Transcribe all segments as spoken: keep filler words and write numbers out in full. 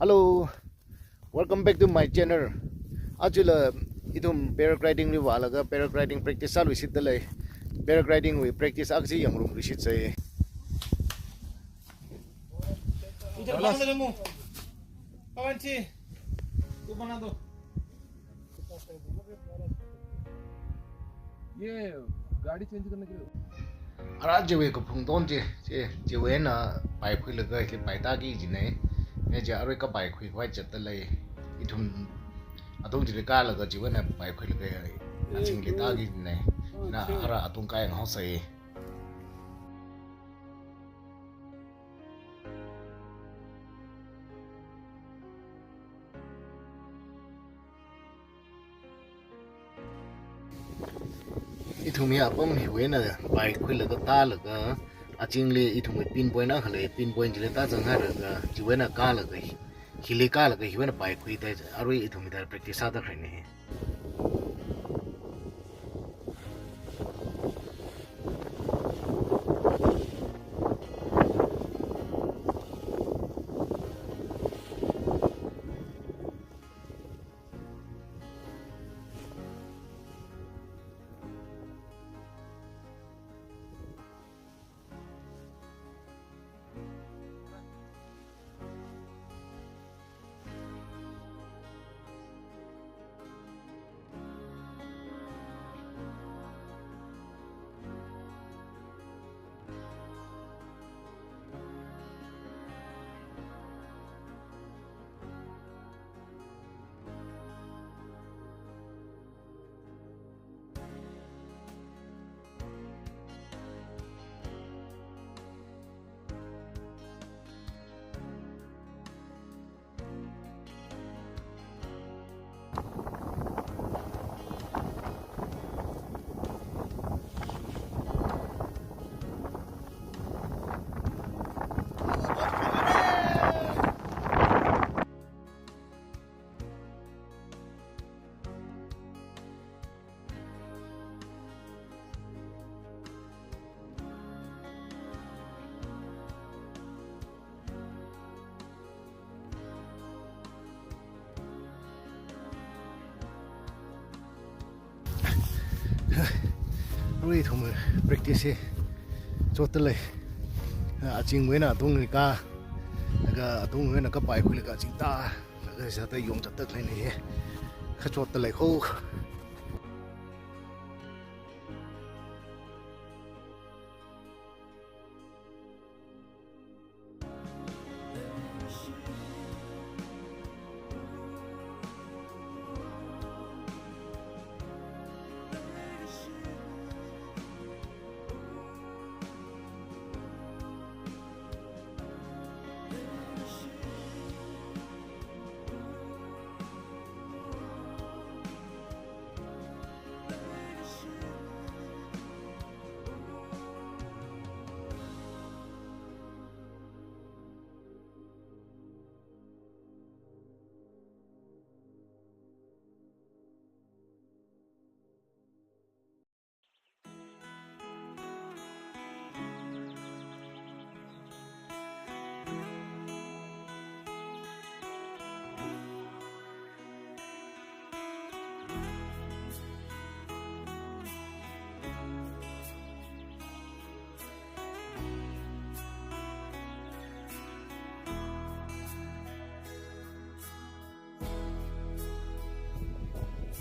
Hello, welcome back to my channel. Ajala ithum paragliding li vālaga paragliding practice sāluishitdalei. Paragliding wui practice akha chi yangrumluishitsei. इधर भागने दो, मुंह। पवन जी, तू बना दो। ये गाड़ी चेंज करने के लिए। Ara chiwui kaphung ton chi, chi, chiwui eina paikhuilaga hili paitāki jinei. Ne chi arui kapaikhui khavai zatdalei. Ithum atung chili kālaga chiwui eina paikhuilaga azingli tāki jinei. Na ara atung kāyanghaosei. Ithum hi apam hiwui eina paikhuilaga tālaga, azingli ithumwui pin point akha lei, pin point chili tāzanghailaga, chiwui eina kālaga, hili kālaga, hiwui eina paikhuida, arui ithum hithāda practice sāda khaleina. Arui ithum practice hi chotdalei. Azingwui eina atungli kā, laga atungwui eina kapaikhuilaga azing tā, laga sāda yongzatda khaleina hi. Kha chotdalei kho.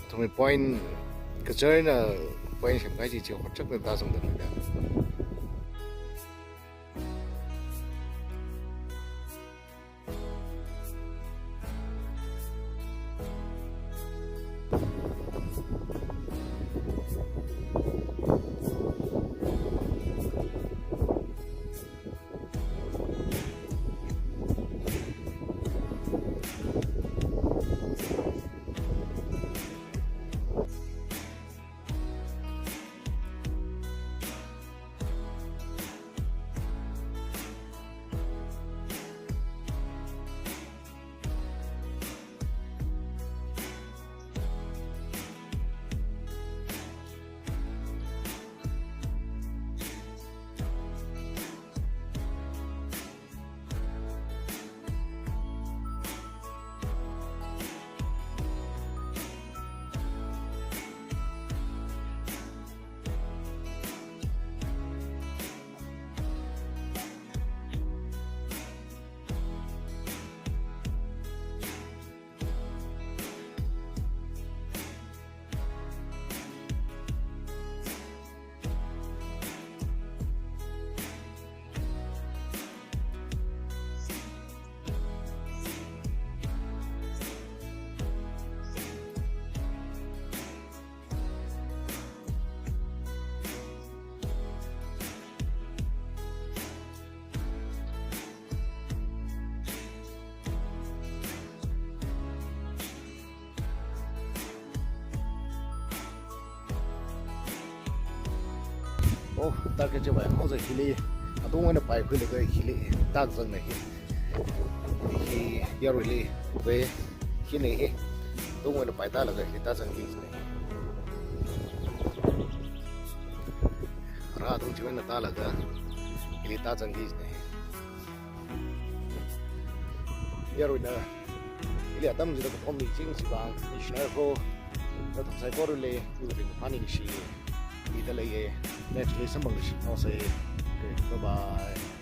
Ithumwui point kachar eina point semkahai chi chi hochakna tāzangda leida. Target chi vāyang haosa hili, atungwui eina paikhuilaga hili tāzangna hi. Hi yaruili, ve, hina hi. Atungwui eina paitālaga hili tāzangki jina. Rā atung chiwui eina tālaga hili tāzangki jina. Yaruina, hili atam chida kathom miching chivang, missionary ho, nathum saikorali, iwui ringphā ningshi, mida leiya, next lesson bing ningshi haosa. Okay, bye bye.